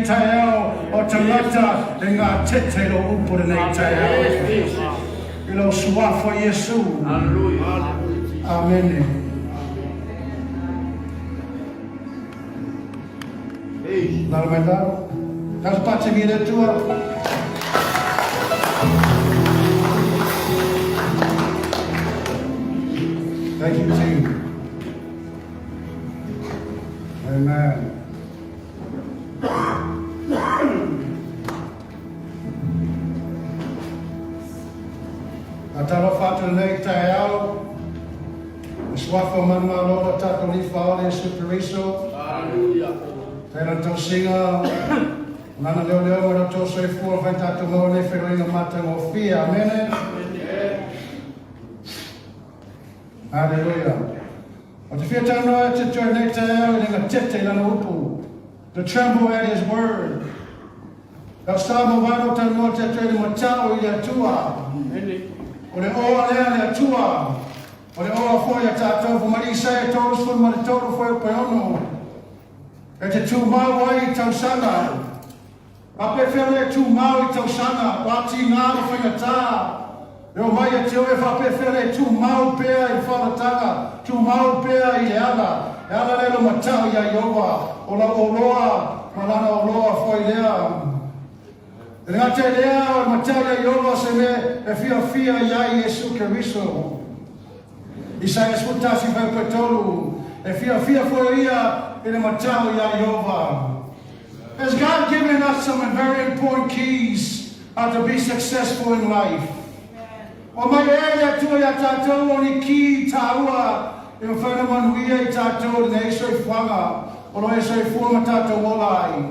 lenei taeao o tagata e gatete i lou upu lenei taeao. I lou suafa Iesu. Amene. Lalo mai lalo. Tau pate mi le Atua. Thank you, team. Amen. A talofa atu lenei taeao, le suafa o manumalo o tatou Alii Faaola Iesu Keriso. Hallelujah. Faia lana tausiga, lana leoleo ma lo outou soifua fai tatou maua nei feiloaiga matagofie. Amene. Hallelujah. O te fia talanoa atu atu ai nei taeao i le gatete i lana upu. To tremble at his word. Lau sa ma vae lou talanoa te atu ai le matao i le Atua. O le oa lea le Atua. O le oa foi a tatou fai mai Isaia 33 fuaiupu e 6. E te tumau ai i tausaga. Faapefea le tumau i tausaga, o atiga ma faigata. E omai ia te oe faapefea le tumau pea i le faaolataga, tumau pea i le ala, e ala lea lo matau ia Ieova, o lau oloa ma lana oloa foi lea. E le gata i lea, o le matau ia Ieova se mea e fiafia i ai Iesu Keriso. Isaia 11 fuaiupu e 3, E fiafia foi ia i le matau ia Ieova. Has God given us some very important keys how to be successful in life? Ua mai ea le Atua iā tātou o ni kī tāua e mafai ona manuia i tātou lenei soifuaga o lo e soifua ma tātou ola ai.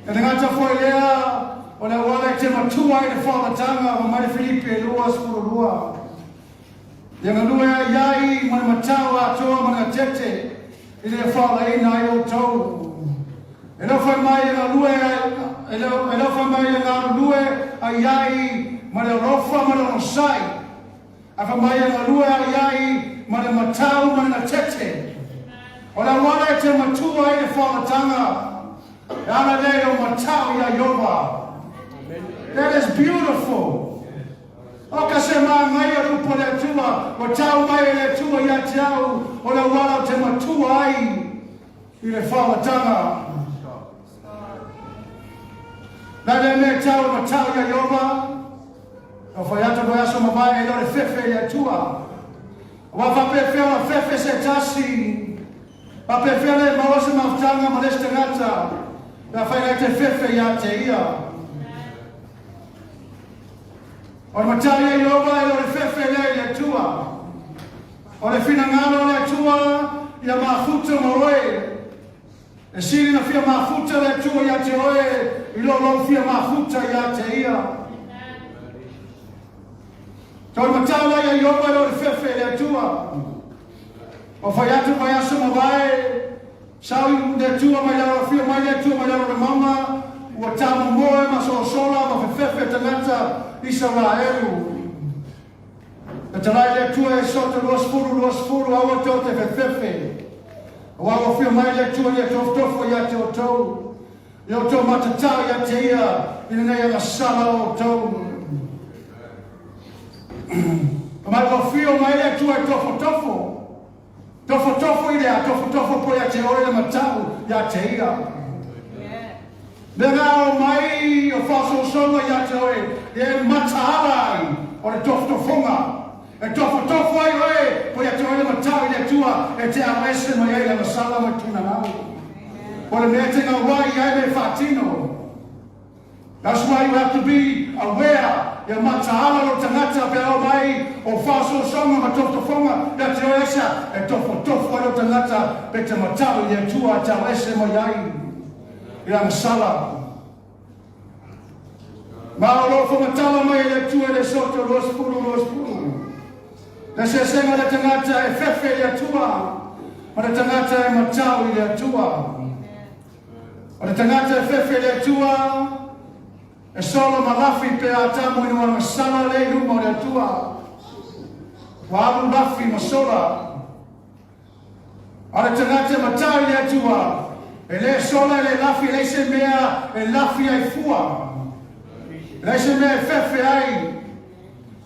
E le gata foi lea, o le auala e te matua ai le whaolatanga ma mai le Filipi e 22. Ia galue ai ai ma le matau atoa ma le gatete i le whaolaina ai outou. E le o fai mai e galue ai, e le o, e le o fai mai e galulue ai ai ma le alofa ma le onosai. Ae fai mai e galue ai ai ma le matau ma le gatete. O le auala e te matua ai le whaolatanga, e ala lea i lou matau ia Ieova. That is beautiful. O ka se māngaia le upu a le Atua, ua tau mai e le Atua ia te au, o le auala o te matua ai i le whaolatanga. Na le mea tau e matau ia Ieova, na whai atu whai aso mavae e le o le fefe i le Atua. Ua whapewhea la fefe se tasi, whapewhea le maua se mafutanga ma le se tangata, na whai ngai te fefe ia te ia. O le matau ia Ieova e le o le fefe lea i le Atua. O le finagalo o le Atua ia mafuta ma oe. E sili na fia mafuta le Atua ia te oe i lo lou fia mafuta ia te ia. Tau le matau la ia Ieova e le o le fefe i le Atua. O fai atu mai aso mavae, sau i le Atua mai lalo, afio mai le Atua mai lalo o le mauga, ua tamomoe ma sosola ma fefefe tagata Isaraelu. E talai le Atua e soto 20, 20, aua tou te fefefe. Aua ua afio mai le Atua ia tofotofo ia te outou. Ia outou matatau ia te ia i lenei agasala o outou. Mai ua fio mai le Atua e tofotofo. Tofotofo i le a, tofotofo po ia te oe le matau ia te ia. Mea ngā o mai o whaososoga ia te oe, e mataala ai o le tofotofoga. E tofotofo ai oe po ia te oe le matau i le Atua e te aro ese mai ai le agasala mai tuna nau. O le mea te ngā wai i ai me whaatino. That's why you have to be aware ia mataala lo tagata pe ao mai o faasoasoga ma tofotofoga ia te oe esa e tofotofo ai lo tagata pe te matau i le Atua e tau ese mai ai i lana sala. Ma o lo whamatala mai e le Atua i le soto 20 20. Le sesega le tagata e fefe i le Atua ma le tagata e matau i le Atua. O le tagata e fefe i le Atua, e solo ma lafi pe a tamu i nuanga sala le i luma o le Atua. Ua alu lafi ma sola. A le tagata e matau i le Atua, E lē sola, e lē lafi, e leai se mea e lafi ai fua. E leai se mea e fefe ai.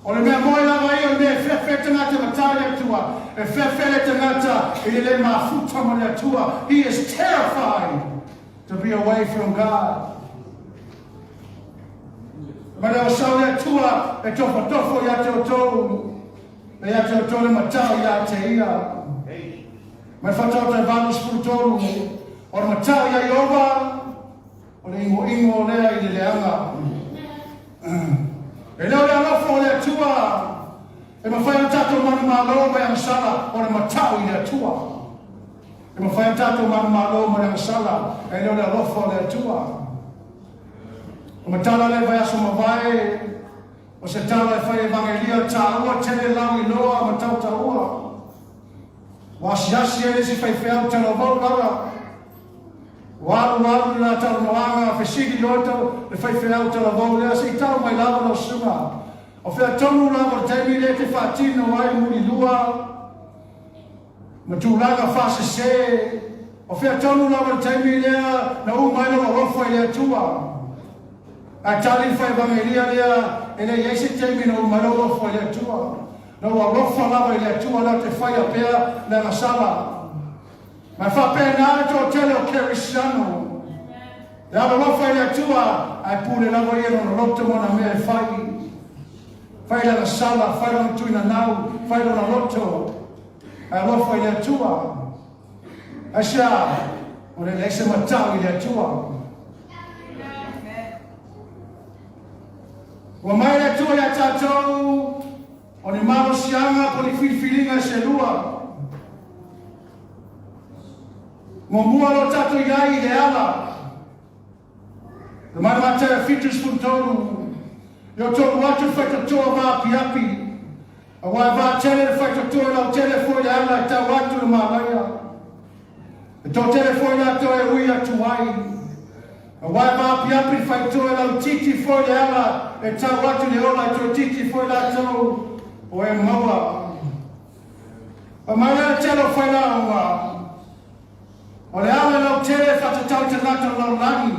O le mea moe lava ia o le mea e fefe ai le tagata e matau i le Atua. E fefe le tagata i le le mafuta ma le Atua. He is terrified to be away from God. Ma le osau le Atua e tofotofo ia te outou, e ia te outou le matau ia te ia. Mai Faataoto e 83, o le matau ia Ieova, o le imoimo lea i le leaga. E le o le alofa o le Atua e mafai ona tatou manumalo mai agasala, o le matau i le Atua. E mafai ona tatou manumalo mai agasala, e le o le alofa o le Atua. O matala le vaiaso mavae, o se tala e fai evangelia taua tele lau iloa ma tautaua. Ua asiasi ai le isi faifeau talavou lava. Ua alu alu le la talanoaga, fesili loa le faifeau talavou lea, se i tau mai lava lau susuga. O fea tonu lava le taimi lea e te faatino ai le mulilua ma tulaga faasese? O fea tonu lava le taimi lea na uma ai lou alofa i le Atua? Ae tali le fai-evangelia lea, e le i ai se taimi na uma ai lou alofa i le Atua. Na ou alofa lava i le Atua lea ou te faia pea le agasala. Ma e faapena le toatele o Kerisiano. E alolofa i le Atua, ae pule lava ia lona loto ma ona mea e fai. Fai le agasala, fai lona tuinanau, fai lona loto. Ae alofa i le Atua. Aisea? O le leai se matau i le Atua. Ua mai le Atua ia tatou, o ni malosiaga po o ni filifiliga e se lua. Muamua lo tatou i ai i le ala. Le mai Mataio 73, I o tolu atu le faitotoa vaapiapi, aua e vaatele le faitotoa e lautele foi le ala e tau atu le manaia. E toatele foi latou e ui atu ai. Aua e vaapiapi le faitotoa e lautiti foi le ala e tau atu le ola e toetiti foi latou o e maua. Fai mai lea le tele o failauga, O le ala lautele e whatatau i tagata o lalolagi.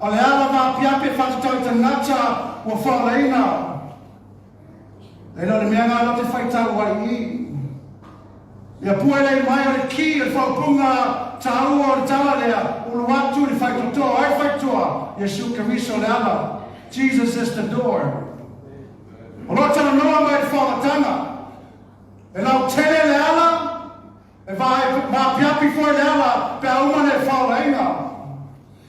O le ala vaapiapi e whatatau i tagata ua whaolaina. E le o le mea ngā lo te whaitau ai i. Ia pua lei mai o le ki o le whaupunga tāua o le tala lea, ulu atu le whaitotoa, ai whaitoa, Iesu Keriso le ala. Jesus is the door. O lo talanoa mai le whaolatanga. E lautele le ala, E vaapiapi foi le ala pe a uma le faolaina.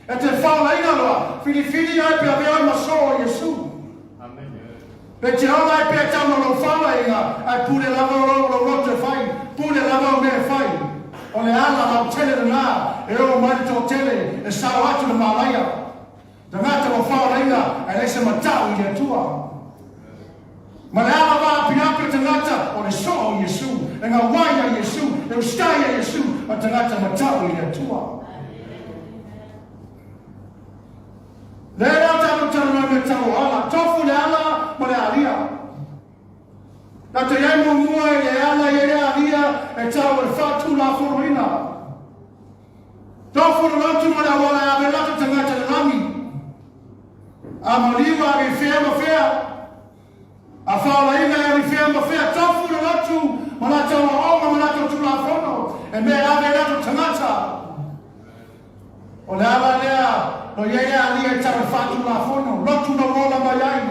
E te faolaina loa, filifili ai pe avea oe ma soo o Iesu. Pe te ola ai pea tau no lou faolaina, ae pule lava o lou lou loto e fai, pule lava o mea e fai. O le ala lautele lena e oo mai le toatele e sao atu le malaia. Tagata ua faolaina ae leai se matau i le Atua. Ma le ala vaapiapi o tagata o le soo o Iesu, e gauai ia Iesu, e usitai ia Iesu, o tagata matau i le Atua. Lea la tatou talanoa i mea tau o ala, tofu le ala ma le alia. Tatou i ai muamua i le ala i ai le alia e tau o le faatulafonoina. Tofu le lotu ma le auala e ave lata tagata i le lagi. A maliu a ave i fea ma fea. A faolaina e ave i fea ma fea. Tofu le lotu ma latou aoga ma latou tulafono e mea e ave ai latou tagata. O le ala lea no i ai le alia e tau e faatulafono. Lotu na ua ola mai ai.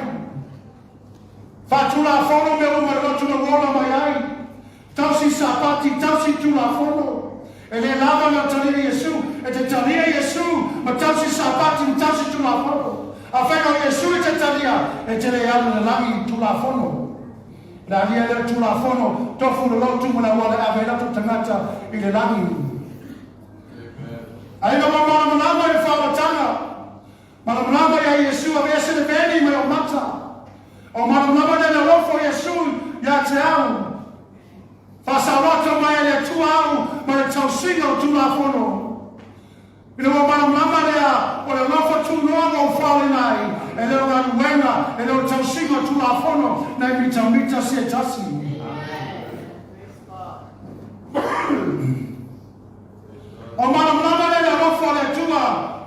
Faatulafono mea uma le lotu na ua ola mai ai. Tausi Sapati, tausi Tulafono. E le lava na talia Iesu, e te talia Iesu ma tausi Sapati ma tausi Tulafono. Afai o Iesu e te talia, e te le alu i le lagi i Tulafono. Le alia lea Tulafono, tofu le lotu ma le auala e ave ai latou tagata i le lagi. Ai na malamalama i le faaolataga. Malamalama ia Iesu aveese le veli mai ou mata. O malamalama lea le alofa o Iesu ia te au. Faasaoloto mai e le Atua au ma le tausiga o Tulafono. Ina ua malamalama lea o le alofa tunoa na ou faaleina ai, e le o galuega, e le o le tausiga o Tulafono nai mitamita se tasi. O malamalama lea.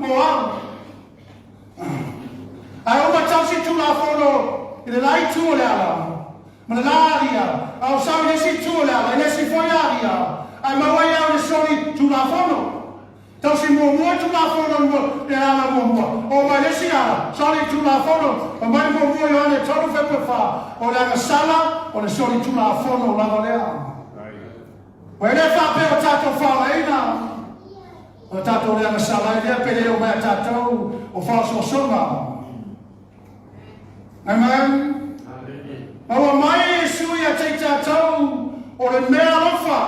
mo au. Ae uma tausi Tulafono i le la itu o le ala, ma le la alia, a o sau i le isi itu o le ala, i le isi foi alia, ae maua ai au i le soli Tulafono. Tausi muamua Tulafono i le ala muamua, oo mai i le isi ala, soli Tulafono, fai mai le muamua Ioane 3 fuaiupu 4, o le agasala, o le soli Tulafono lava lea. Ua e le faapea ua tatou faalaina o tatou le agasala ai lea pe le oo mai a tatou o faaosoosoga. Amen. Ma ua mai Iesu ia te i tatou o le mea alofa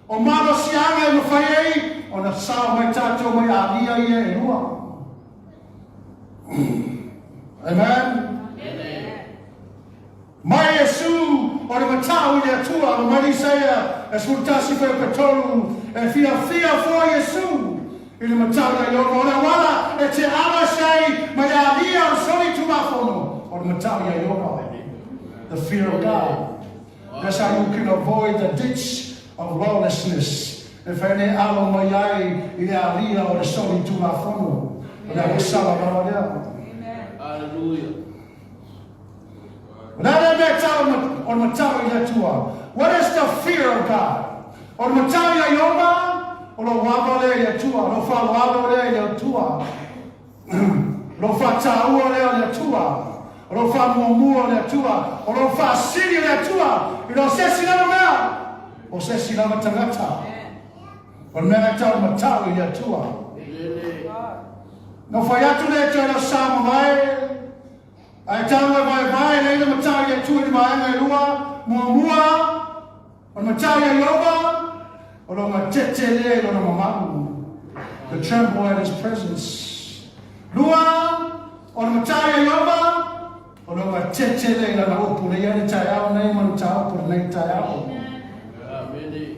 o malosiaga e mafai ai ona sao mai tatou mai alia ia e lua. Amen. Mai Iesu o le matau i le Atua, ma mai Isaia e 11 fuaiupu 3, e fiafia foi Iesu i le matau ia Ieova, o le auala e te alo ese ai mai le alia o le soli Tulafono, o le matau ia Ieova. The fear of God. That's how you can avoid the ditch of lawlessness. E fai nei alo mai ai i le alia o le soli Tulafono. O le agasala lava lea. Hallelujah. O le a lea mea e tau o le matau i le Atua? What is the fear of God? O le matau ia Ieova, o lou ava lea i le Atua, lou faaaloalo lea i le Atua, lou faataua lea o le Atua, o lou faamuamua o le Atua, o lou faasili o le Atua i lo se isi lava mea, o se isi lava tagata. O le mea lea e tau o le matau i le Atua. Na fai atu le Atua i lau sa mavae, Ae tau e vaevae lea i le matau i Atua i vaega e lua, muamua, o le matau ia Ieova, o lona tete lea i lona mamalu, the tremble at his presence. Lua, o le matau ia Ieova, o lona tete lea i lana upu, lea i ai le taeao nei ma le mataupu lenei taeao. Amene.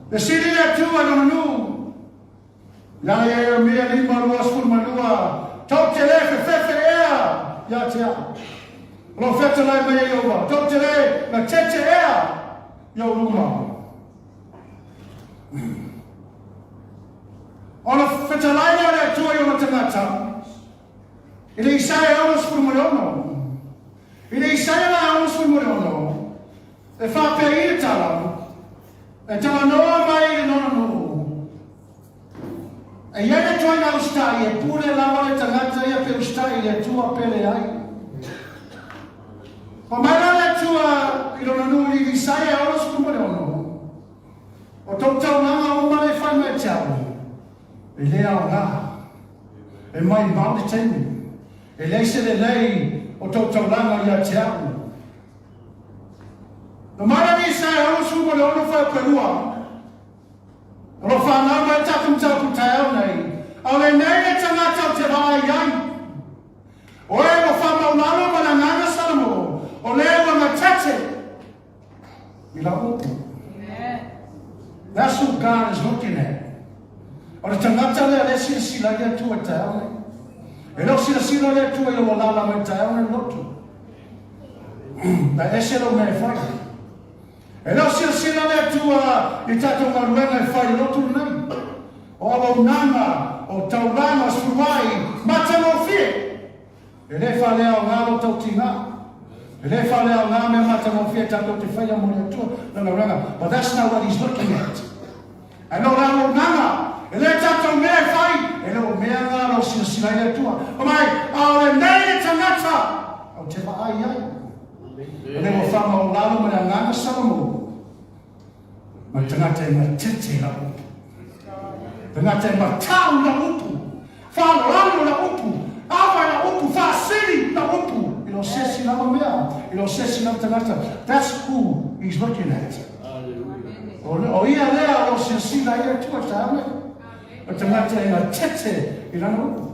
Le sili le Atua i lona nuu, Ia Ieremia 5:22, Tou te le fefefe ea ia te au. O lo fetalai mai e Ieova, tou te le gatete ea i ou luma. Ona fetalai lea o le Atua i ona tagata, i le Isaia 66. I le Isaia la 66, e faapea i le tala, E talanoa mai i le lona nuu. E i ai le ituaiga usitai e pule lava le tagata ia pe usitai i le Atua pe leai. Fai mai la le Atua i lona nuu i Isaia 66, O tou taulaga uma le fai mai te au, e le aoga, e maimau le taimi, e leai se lelei o tou taulaga ia te au. Na mai la Isaia 66 fuaiupu 2, O lo fanau mai tatou mataupu taeao nei, a o lenei le tagata ou te vaai ai. O e ua faamaulalo ma le agaga Salamo, o le ua gatete i lau upu. That's who God is looking at. O le tagata lea lea silasila i le Atua i taeao nei. E le o silasila le Atua i lou alala mai taeao nei lotu. Na ese lou mea e fai. E le o silasila le Atua i tatou galuega e fai i lotu lenei. O auaunaga, o taulaga, o suluai, matagofie. E le faaleaoga lo tautiga. E le faaleaoga mea matagofie tatou te faia mo le Atua na galuega. But that's not what he's looking at. Ae no le auaunaga, e le tatou mea e fai, e le o mea nga lo silasila ai le Atua. Fai mai, a o lenei le tagata ou te vaai ai. O le ua faamaulalo ma le agaga Salomone, ma le tagata e matete i lau upu. Tagata e matau i lau upu, faaaloalo lau upu, ava i lau upu, faasili lau upu, i lo se isi lava mea, i lo se isi lava tagata. That's who he's looking at. O ia lea o lo silasila i le Atua taeao nei. O tagata e matete i lana upu.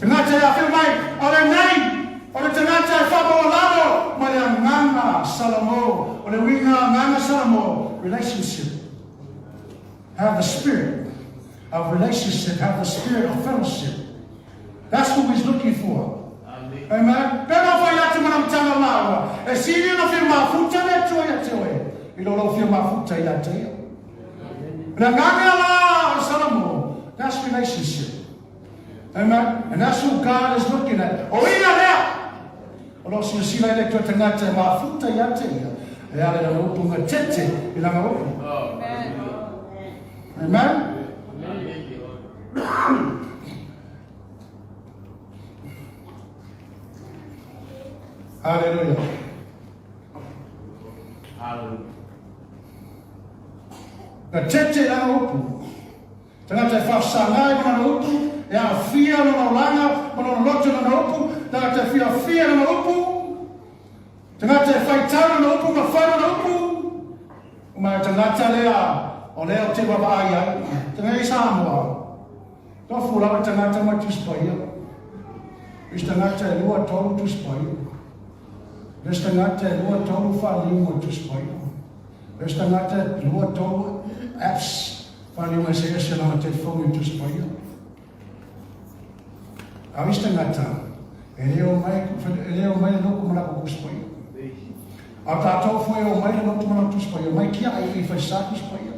Tagata e afio mai, o lenei, o le tagata e whakamaualalo ma le agaga Salamo, o le uiga agaga Salamo, relationship. Have the spirit of relationship, have the spirit of fellowship. That's what he's looking for. Amen. Pe no whai atu mana mtanga laua. E sili na whia mafuta le Atua ia te oe. I lo lau fia mafuta ia te ia. Le agaga la o Salamo, that's relationship. Amen. And that's what God is looking at. O ia lea! O lo silasila i le Atua tagata e mafuta ia te ia, e ala i lana upu gatete i lana upu. Amen. Amen. Hallelujah. Hallelujah. Gatete i lana upu. Tagata e faafesagai ma lana upu, e aafia lona olaga ma lona loto i lana upu, tagata e fiafia i lana upu, tagata e faitau lana upu ma fai lana upu, ma e tagata lea o lea ou te vaavaai ai. Tagata i Samoa, tofu lava tagata mai Tusi Paia. Isi tagata e lua tolu Tusi Paia. Isi tagata e lua tolu faaliu ma Tusi Paia. Isi tagata e lua tolu apps Whānau eseese lana telefoni o Tusi Paia. A o isi tagata, e le o mai, e le o mai le lotu ma lako Tusi Paia. A o tātou foi o mai le lotu ma lako Tusi Paia, mai kia ai i whai sa Tusi Paia.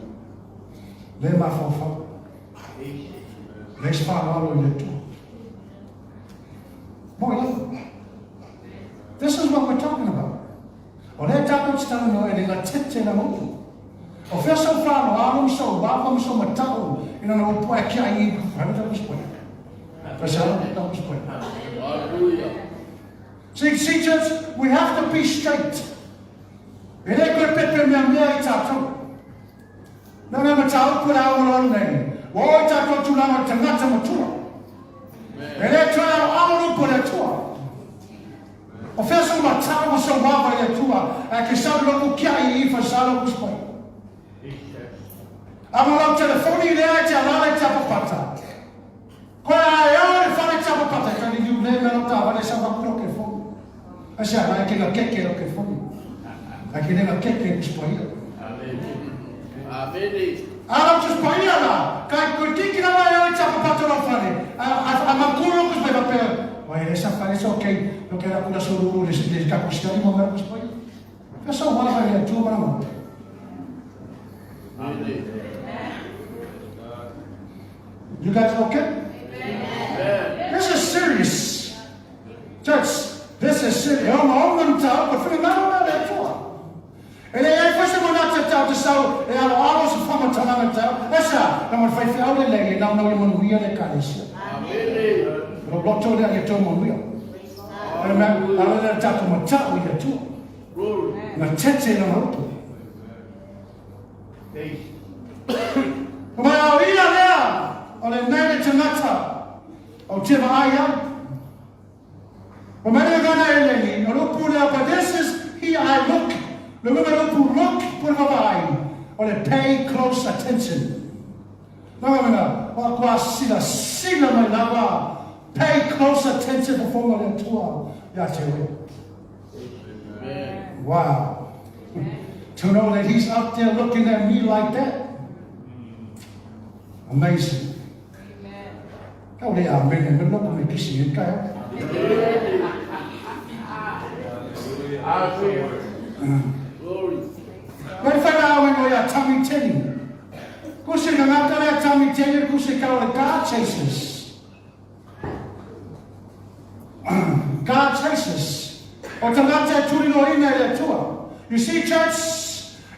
Le mafaufau. Le se whāloalo i le Atua. Mo ia. This is what we're talking about. O lea tatou te talanoa e le gatete lana upu. O fea sou faaaloalo ma sou ava ma sou matau i lana upu ae kia ai i Hallelujah. See, see, church, we have to be straight. E le koe pepe mea mea i tātou. Nā ngā mataupu le aoaroa nei, ua oo i tātou tūlanga o tagata matua. E le toe aoao lupu le Atua. O fea sou matau ma sou ava i le Atua, ae ke sau loku kia i i whasalo kuspai. A ma lau telefoni lea e te alala i te apapata. Koe a e ao le whare te apapata, e kani liu le mea lau tāwale sa maku lau telefoni. Ai se ana e ke nga keke lau telefoni. Ai ke nga keke kuspai. Amen. A lau tuspaia la, kai koe kiki lava e oi tapa pato lau fale. A, a, a makuru kuspai papea. Wai e sa fale sa okei, no ke la kula sururu le le ka kusiali mo mera kuspai. Ka sa wala fa le tu mana mo. Amen. You guys okay? Amen. This is serious. Church, this is serious. E ona ona ni tau, pa whina ngaro na le atua. E leai foi se manatu e tau te sau e aloalo se whamataranga tau. E sa, na mo whai whiau le lei e nau nau i manuia le ekalesia. Amen. Ro loto lea ia tau manuia. Ana mea, ala lea tātou matau i Atua. Glory. Nga tete na maupu. Mai au ia lea, o le nei le tangata, o te vaai ai. O mai le gana e lengi, o le upu lea, but this is he I look. Le uiga le upu look po le vaavaai, o le pay close attention. Nanga mena, o kua sila sila mai lava, pay close attention fofoga le Atua ia te oe. Amen. Wow. To know that he's up there looking at me like that. Amazing. Kau le amen e me loko me kisi e kai. Hallelujah. Glory. Mai whai au e ia Tami Teni. Kusi na ngata lea Tami Teni, kusi kau le God Chasers. God Chasers. O tagata e tuliloina i le Atua. You see, church,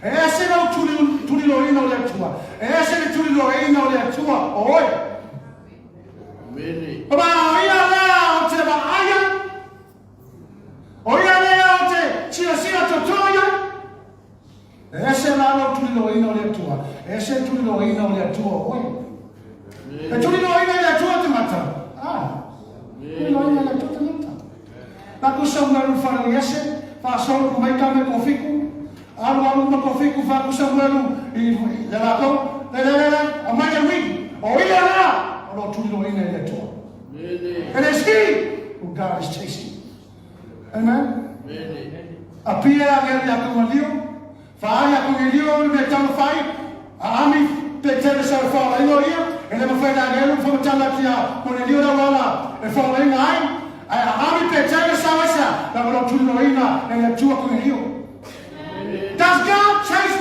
e ese lau tuliloina o le Atua. E ese le tuliloina o le Atua o oe. Amen. O ma ia lea o te vaaia. O ia lea o te silasila totoa ia. E ese la lau tuliloina o le Atua. E ese tuliloina o le Atua o oe. E tuliloina i le Atua te mata. Ah, tuliloina i le Atua te mata. La ku sau ngalu whare i ese, wha solo ku mai kame ko fiku, alu alu ma ko fiku wha ku sau ngalu i le lākou, le le le le, a mai le wiki, o ia la, o lo tuliloina i le Atua. Amen. It is he who God is chasing. Amen. Amen. A pia a ngeri a konga liu, whaai a konga liu o me tau whai, a ami pe tere sa whaola ingo ia, e le mawhai la ngeri whamatala ki a kone liu rau ala e whaola inga ai, a ami pe tere sa wesa, la wala tuliloina e le Atua konga liu. Does God chase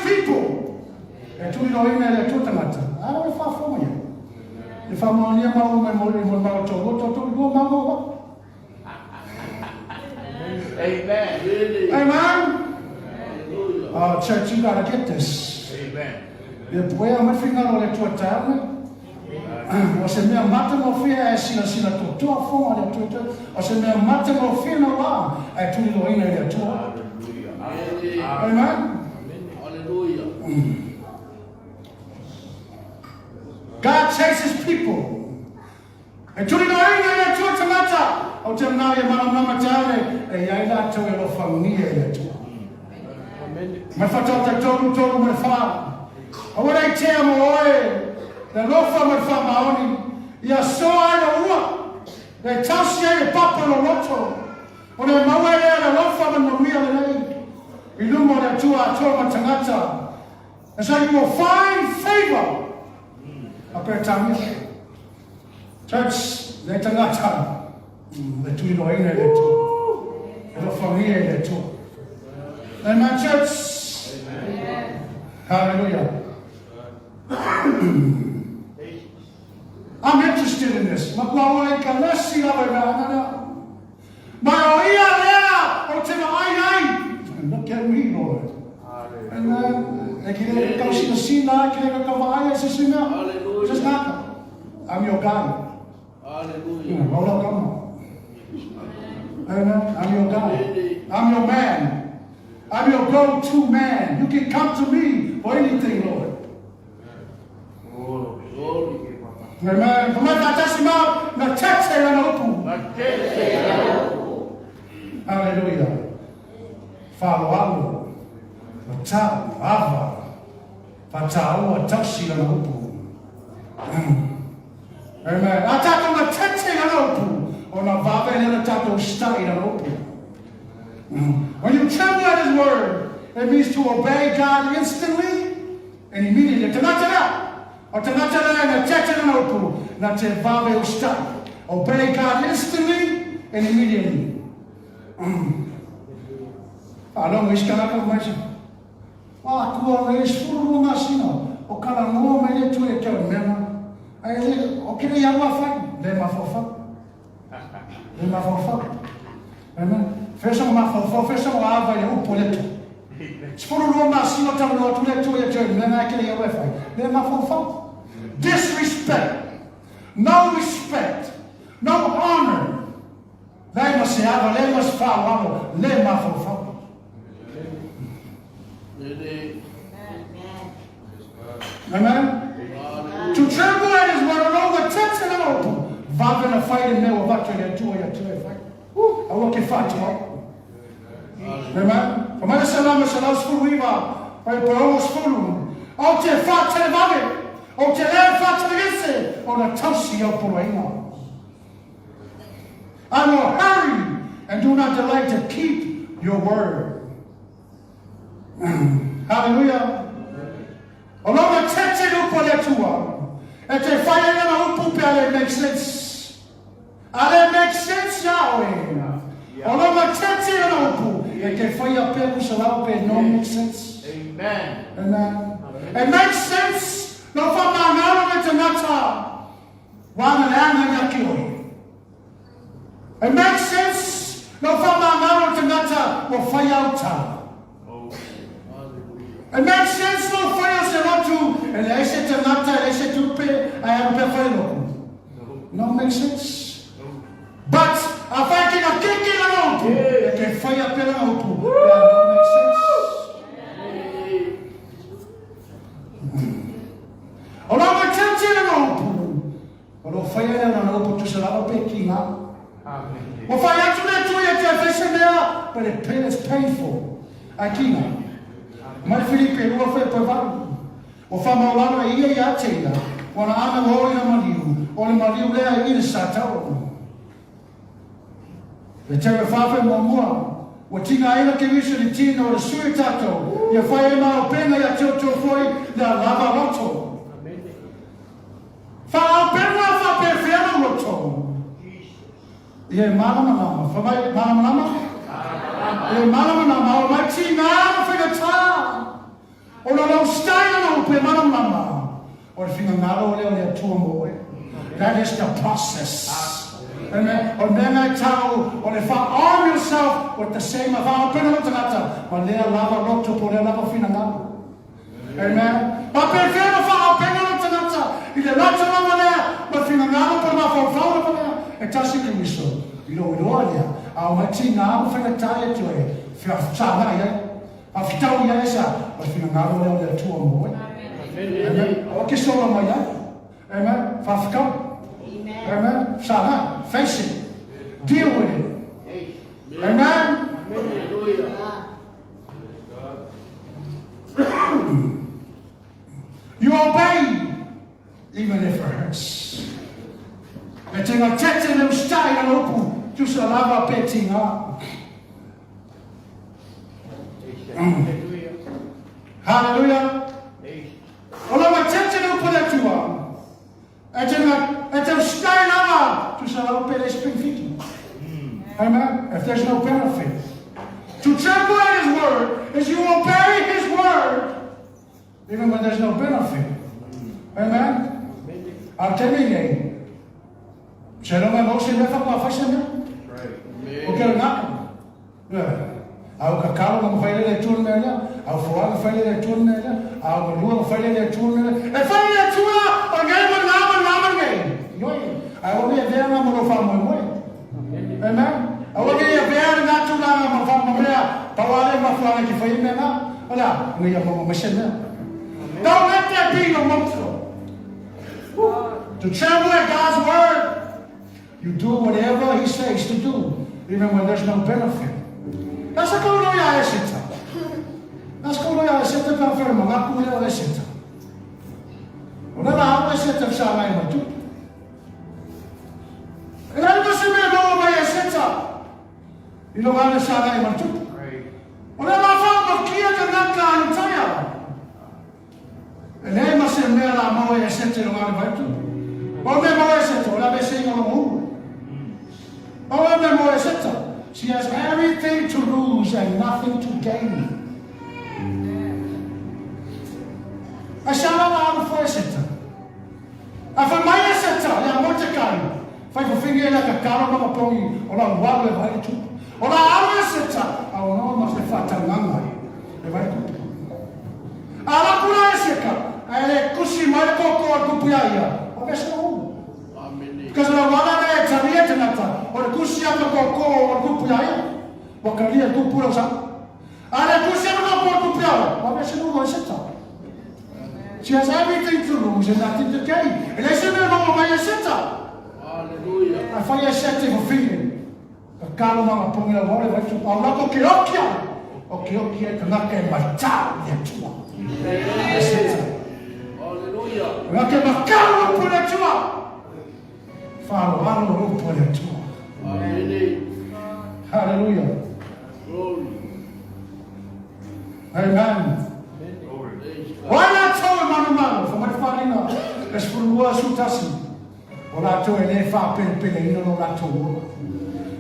E tuliloaina e le Atua tagata, a o e faafofoga i ai. E faamaonia maua mai mo le mau tolu, tolu, lua mau mau. Amen. Amen. Hallelujah. Oh, church, you gotta get this. Amen. Ia puea mai finagalo o le Atua taeao nei. O se mea matagofie ae silasila totoa foga le Atua toe. O se mea matagofie na wā ae tuliloaina e le Atua. Hallelujah. Amen. Hallelujah. God chases people. E tuliloaina e le Atua tagata. Ou te manao ia malamalama taeao nei, e i ai latou e alofagia e le Atua. Mai whataata tolu, tolu ma le whā. Aua nei tea mo oe, le alofa ma le faamaoni, ia soa ai lou ua, e tausi ai le papa o lou loto, ona e maua ai lea le alofa ma le manuia lelei i luma o le Atua atoa ma tagata. And so you will find favor. A Peretania. Church, le tagata, le tuiloaina e le Atua. E alofagia e le Atua. Amen, church. Amen. Hallelujah. I'm interested in this. Matua ola i ka lesi lava i mea ana. Ma o ia lea o te vaai ai. Look at me, Lord. Amen. E ki le kau sina sina, ki le kau vaai ai se sina. Hallelujah. Just naka. I'm your guy. Hallelujah. Roll up, come on. Amen. I'm your guy. I'm your man. I'm your go-to man. You can come to me for anything, Lord. Glory. Amen. Fa mai faatasi ma na tete lana upu. Hallelujah. Faaaloalo. Matau, ava. Faataua, tausi lana upu. Amen. A tatou na tete lana upu, ona vave lea ona tatou usitai lana upu. When you tremble at his word, it means to obey God instantly and immediately. Tagata lea, o tagata lea na tete lana upu, na te vave usitai. Obey God instantly and immediately. Faalogo isi kanaka mai se. Wa akua o le 12 masina o talanoa mai le Atua ia te au i mea na. Ae le, o ke lei alu a fai, le mafaufau. Le mafaufau. Amen. Fea sona mafaufau, fea sona ava i le upu a le Atua. 12 masina o talanoa atu le Atua ia te au i mea na, ae ke lei alu e fai. Le mafaufau. Disrespect. No respect. No honor. Leai ma se ava, leai ma se faaaloalo, le mafaufau. Amen. To tremble at his word, o ua tete lana upu, vave na fai le mea ua avatu e le Atua ia te oe e fai. Aua ke faatuai. Amen. Fa mai le Salamo 119, fai pe 60, Ou te faatelevave, ou te le faatelegese, ona tausi i au poloaiga. I will hurry and do not delay to keep your word. Hallelujah. O lona tete le upu a le Atua, e te whai ai ana upu pe a le make sense. A le make sense ia oe. O lona tete ana upu, e te whai a pea kusa pe no make sense. Amen. Amen. It makes sense. No whamangaro me te ngata. Wana leaga ia ki oe. It makes sense no whamangaro tangata ua whai au tala. It makes sense no whai o se rotu e leai se tangata, e leai se tupe, ai aru pea whai loku. No make sense. But a whai ki nga keke lana upu, e ke whai a pea lana upu, yeah, no make sense. O la mai tete lana upu, O lo whai ai ana upu tusa lava pe ki nga. Ua whai atu le Atua ia te whai se mea, but it pain, it's painful. Ai ki nga. Mai Filipe rua whai pa valu. Ua whamaolalo e ia ia te ia, wana ana ua oi na maliu, o le maliu lea i le sa tau. Le tau e whawhai mua mua, ua tinga ai la Keriso le tino o le sui tatou, ia whai ai ma o penga ia te o tō foi lea lava roto. Whaapenga whapewhea na roto. Ia e malamalama. Wha mai, malamalama? Ia e malamalama. O mai ti ngā na whakatā. Ona o le usitaia o upu e malamalama, o le finagalo lea o le Atua mo oe. That is the process. Amen. O le mea na e tau, o le fa-arm yourself with the same, faaopena lou tagata, ma lea lava loto po o lea lava finagalo. Amen. Faapefea ona faaopena lou tagata i le loto lava lea ma le finagalo po o le mafaufau lava lea e tasi Keriso i lou iloa lea, a o mai tiga ma faigata ia te oe, fesagai ai. Faafitau ia esa, o le finagalo lea o le Atua mo oe. Amen. Aua ke sola mai ai. Amen. Faafitau. Amen. Fesagai. Face it. Deal with it. Amen. You obey even if it hurts. E te ngā tete le ustai a upu, tusa lava pe tinga. Hallelujah. O lava tete le upu le atua. E te ngā, e te ustai lava, tusa lava pe le spring fiti. Amen. If there's no benefit. To tremble at his word is you obey his word even when there's no benefit. Amen. A te nei nei, se lo mai mau se mea whakua whai se mea. O ke ngā. Au ka kalo ma whai lele tua mea lea, au foaga whai lele tua mea lea, au malua whai lele tua mea lea. E whai lele tua, o ngei ma ngā ma ngā ma ngei. Ioi, ai o mea vea ngā mo wha moe moe. Amen. Aua ne i avea ngā tūranga ma whamamea, pau ale ma fuanga ki whai mea ngā. Ola, ngai ia maua mai se mea. Don't let that be your motto. To tremble at God's word. You do whatever he says to do, even when there's no benefit. Nasa kau roi a Eseta. Nasa kau roi a Eseta pa whare ma ngā kule o Eseta. O nana au Eseta sa ngai mai tupu. E leai ma se mea maua mai e Seta i lo gana sa ngai ma tupu. O le la wha ma kia ka ngaka a Itaia. E leai ma se mea la maua e Seta i lo gana mai tupu. O mea maua e Seta, o la me se inga lo hulu. O mea maua e Seta, she has everything to lose and nothing to gain. Ai sa la la alu fo e Seta. A fai mai e Seta ia Motekai, Fai fofigi e lea kakalo ma mapongi o la ualu e vai le tupu. O la alu e Seta, a o noa ma se faataugaga e vai le tupu. A la kula e Seka, a e le kusi mai le koko a tupu ia ia, o vese o ulu. Because o la uala lea e talia tangata, o le kusi a ka koko o tupu ia ia, wa kalia tupu lau sa. A le kusi a ka koko o tupu ia ia, o vese o ulu e Seta. She has everything to lose and nothing to gain. E leai se mea maua mai e Seta. Hallelujah. A fai e Seta i fafine. Ka kalo ma nga pongi lau le vaitu. Au lako ke oki au. O ke oki e kanaka e matau i Atua. E Seta. Hallelujah. Kanaka e makau o pule Atua. Whalo alo o pule Atua. Amen. Hallelujah. Glory. Amen. O ai latou e manumanu, fa mai le faaaliga e 12 11, o latou e le faapelepeleina lo latou ola.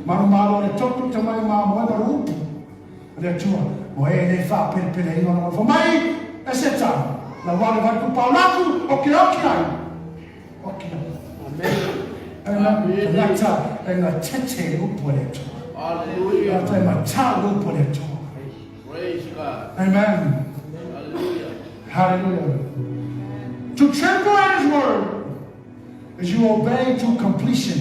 Manumalo le toto tamai mamoe ma le upu a le Atua, o e le faapelepeleina lona ola. Fa mai e Setana, lau ale vai ku paulaku o ke oki ai. Oki ai. Amen. Tagata e nga tete i upu a le Atua. Hallelujah. Tagata e matau le upu a le Atua. Praise God. Amen. Hallelujah. Hallelujah. To tremble at his word is you obey to completion.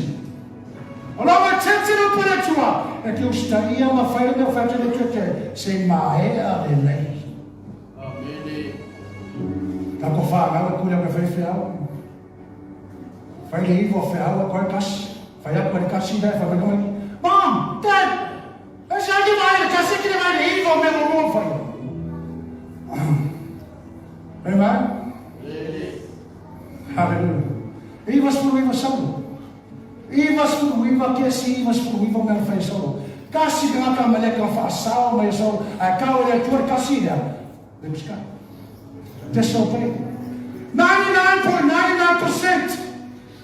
O lau e tete le upu le Atua, e te usitaia ma whai le mea whai te le tete, se maea le lei. Amen. Ta ko whanau e kule au e whai whiau. Whai le iwa whiau e koe kasi. Whai aku e le kasi le whai mai. Mom, Dad, E se ake mai le kasi ki le mai le iwa o mea mo whai. Amen. Hallelujah. 99 sauro. 99 kesi, 99 mea whai sauro. Kasi ka ngaka meleka whaasao mai sauro. Ai kau e le atua le kasi lea. Le usika. Disobey. 99.99%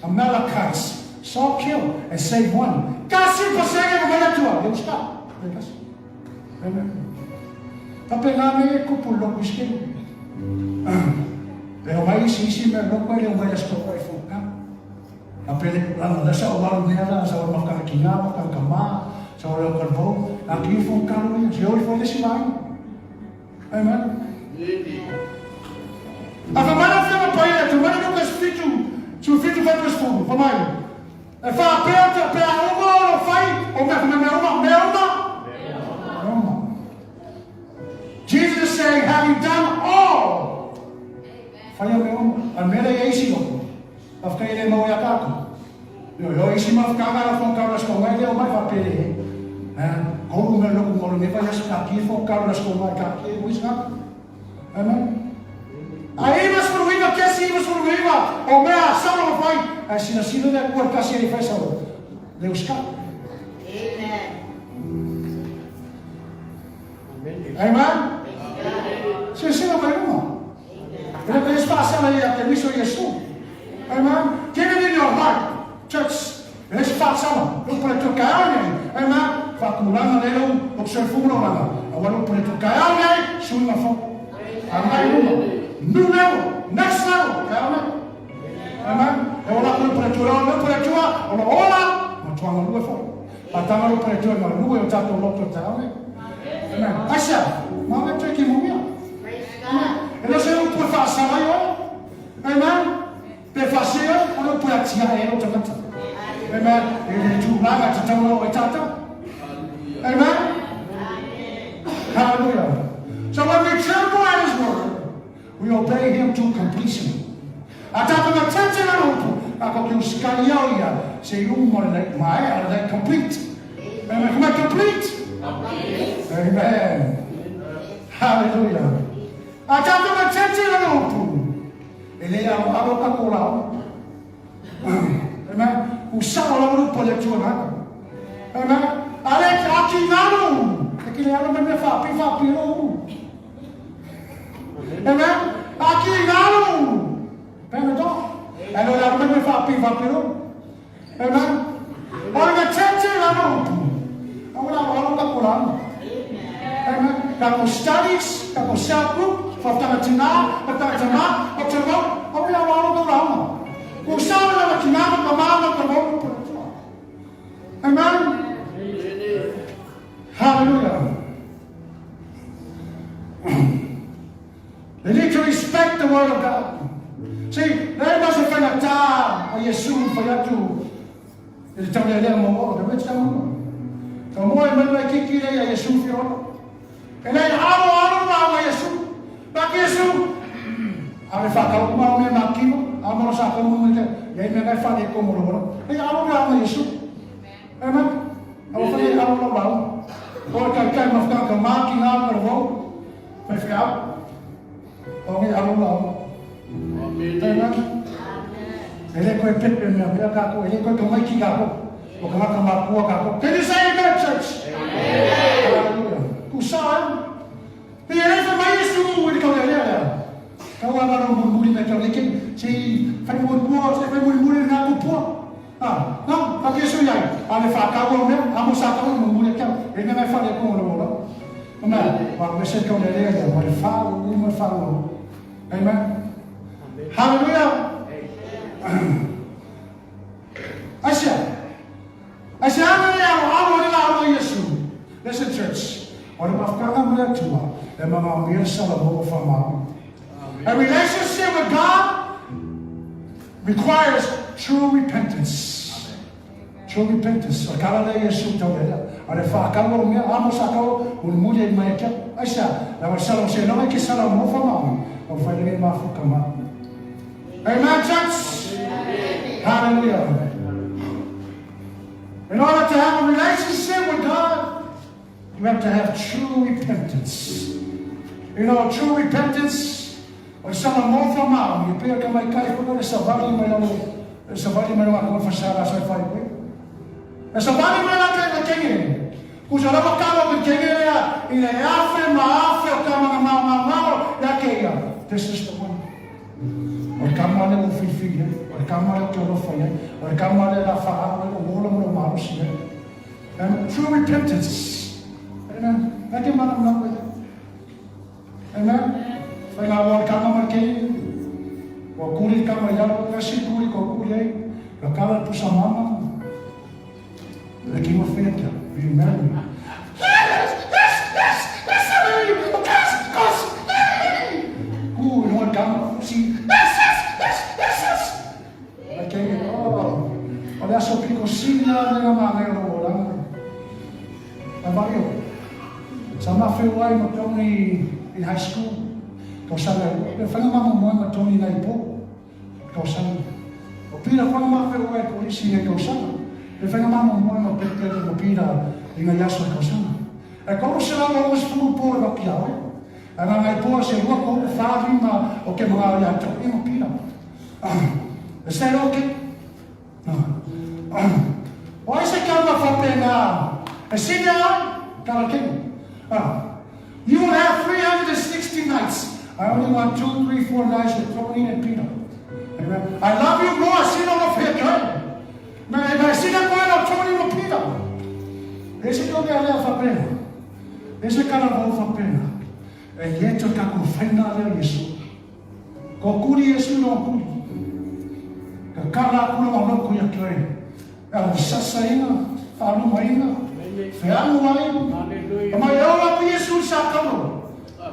Amalekites Saul kill and save one. Kasi pasenge mo mai atua. Le usika. Le kasi. Amen. Tape ngā me e kupu loku iske. Le omai isi isi mea loko e le omai le aso to'o e foka. A pele lana la sa o malu mea la sa o mafkanga ki ngā mafkanga ka mā sa o leo kalvau a ki fo kalo ia se oi fo le si mai. Amen. A fa mana fia pa ia tu mana no kas fitu tu fitu fa tu sfu fa mai. E fa pea te pea uma o fai o mea mea uma mea uma. Mea uma. Jesus is saying, having done all. Fai o mea uma. A mea le ia isi o. Whakae le mau ia kākou. Io, io isi ma whakanga la fong kau la sko ngai leo mai whapere he. Koru me loku ngoro me vai aso ka ki fong kau la sko ngai ka ki wis ngā. Amen. A iwa suru iwa kesi iwa suru iwa o mea salo o whai. A sina sina le kua kasi e whai salo. Le uska. Amen. Amen. Sina sina mai uma. E le spasa ia te miso Iesu. Amen. Get it in your heart. Church. E se whaasala. O pare tu ka au nei. Amen. Whakulanga le lau. O te soifua langa. A waru pare tu ka au nei. Sui nga fo. A ngai luma. New level. Next level. Ka au nei. Amen. E ola kore pare tu rau. Le pare tua. Ola ola. Ma tuanga lue fo. A tanga ro pare tua nga lue o tātou loto te au nei. Amen. Aisa. Ma me te ki mumia. Praise God. E le se upu e whaasala i oe. Amen. Pe whaasea, o le upu e atia e o tangata. Amen. E le tūlanga te tauna o e tātou. Amen. Hallelujah. So when we tremble at his word, we obey him to completion. A tātou nga tete na upu, a ko ki uskai au ia, se i umo le nei, mai a le complete. Amen. Come on, complete. Amen. Hallelujah. A tātou nga tete na upu, e le alo alo ka ko lao. Amen. U sa o lau upu le tua ngaka. Amen. A le a ki ngalo. E ki le alo me me wha pi ro uru. Amen. A ki ngalo. Pena to. E lo le alo me me wha pi ro. Amen. O le tete na upu. A ora alo alo ka ko lao. Amen. Ka ko studies, ka ko self group, whaftanga tina, whaftanga tama, whaftanga mau, a ora alo alo ka lao. Ko sa na ki ngā ka māna ka mau upu. Amen. Hallelujah. They need to respect the word of God. See, they must have whangata a Yesu whai atu i te taunea lea mō te wet tau mua. Ka moe mai mai kiki rei a Yesu whiora. E nei aro aro rā ma Yesu. Nā ki Yesu, a me whakau uma o mea mā kino, a moro sa ka mungu te, iai mea ngai whane ko moro moro. Nei aro rā ma Yesu. Amen. A whai aro rā rā. O kai kai ma whakau ka mā ki ngā moro wau. Whai whai O ngai aro rā. Amen. E le koe pepe mea mea kākou, e le koe ka maiki kākou, o ka ngaka mākua kākou. Can you say amen, church? Amen. Hallelujah. Ku sa e? E le fa mai Yesu i le kau lea lea. Kau ana ro muri muri me kau leke, se i whai muri mua, se whai muri muri ngā kupua. Ah, no, ka Yesu iai. A le whakau au mea, a mo sa kau muri muri kau. E mea mai whare ko ngolo ngolo. O mea, wa me se kau lea lea lea, wa le whau, u ma whau. Amen. Hallelujah. Asia. Asia ana le alo alo le alo Yesu. Listen, church. O le mafukanga mo le Atua, e manga mea sala mo o whamau. A relationship with God requires true repentance. True repentance. O kala le Yesu tau le lea. A le whakau o mea, amo sa kau, mun muri e mai kia. Asia, la wa sala o se longa ke sala mo whamau. O whai le mafuka ma. Amen, church? Hallelujah. In order to have a relationship with God, you have to have true repentance. You know, true repentance, o sala mo whamau, i pea ka mai kai whaka le savali mai lalo, le savali mai lalo a whasara sa whai koe. E savali mai la kai na kenge. Ku sa lava kawa me kenge lea, i le afe ma afe o ka manga mau mau mau, ia ke ia. This is the one. O le kama le o whiwhi ai, o le kama le o te oro whai ai, o le kama le la wha o ola mo lo si ai. And true repentance. Amen. Nā ke mana mana koe. Amen. Faiga ua le kama ma le kei. Ua kuli le kama i lalo, kasi le kuli ko kuli ai. Ka kala le pusa mama. Le kingo whea Will you marry me? Yes, yes, yes, yes, yes, yes, Ku i lunga le kama, si, yes, yes, yes, yes, yes. Le kei, oh, o le aso piko sili a le nga o lou olaga. Mai Mario, sa ma feuai ma Tony in high school. Tausaga e lua. E whainga mama moe ma Tony nei po. Tausaga. O Pira whainga ma feuai polisi nei tausaga. E whainga mama moe ma Pepe ma Pira i ngai aso e tausaga. E koru se lau o sefulu po e waki awe. A ngā ngai poa se rua ko whā rima o ke mga ia Tony ma Pira. Is that okay? O ai se kama whapena e sine ai, kara kini. You will have 360 nights. I only want 2, 3, 4 nights with Tony and Peter. Amen. I love you more, sino no whea kai. Me me sine koe no Tony no Peter. E se koe mea lea whapena. E se kara vau whapena. E ie te kako whainga lea Yesu. Ko kuri Yesu no kuri. Ka kala kura ma loko ia koe. E sasa ina, whaluma ina, wheanu ai. Hallelujah. Mai ola pu Yesu sa kalo.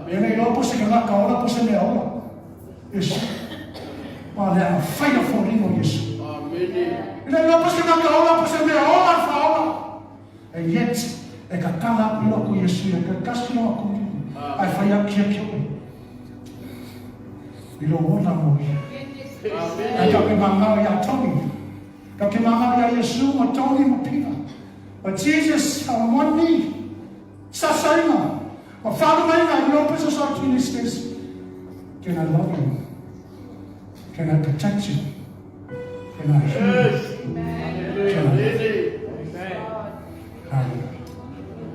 E nei lopo se ka ola po se mea ola. Yesu. Pa le ana whaia fōringo Yesu. Amen. E nei lopo se ka ola po se mea ola whaola. E yet, e ka kala aku loko Yesu, e ka kasi no aku. Ai whai aki aki oe. I lo ola mo ia. Amen. Ai ka ke mangao ia Tony. Ka ke mangao ia Yesu ma Tony ma Peter. But Jesus, on one knee, sasainga, ma whalumainga, he opens his heart to you and he says, can I love you? Can I protect you? Can I heal you? Yes. Can I Amen. Hallelujah.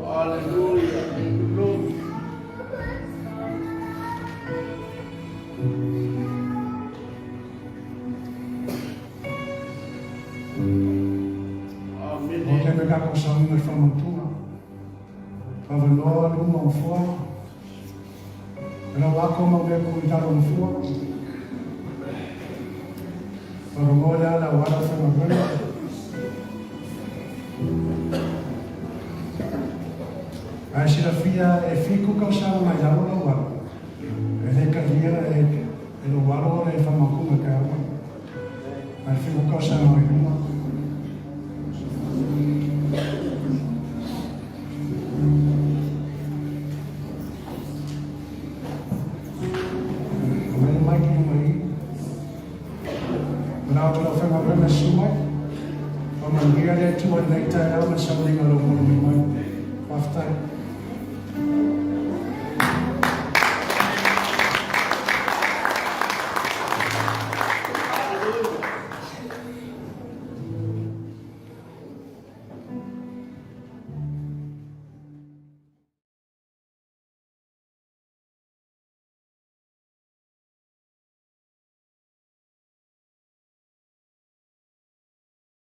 Hallelujah. Thank you, Lord. O Amen. te me kako sa unga whamatua. Wawanoa luma o fua. Rau ako mau mea ku i taro o fua. Wharongoa le ala o ara whangarua. Ai sila fia e fiku kau sa mai lau lau waro. E le kalia e e lo waro le whamakunga ka awa. Ai fiku kau sa mai luma. Mai mai ki mai. Rau te lau whangarua na sumai. Whamangia le tua nei tai au ma saulinga lo molo.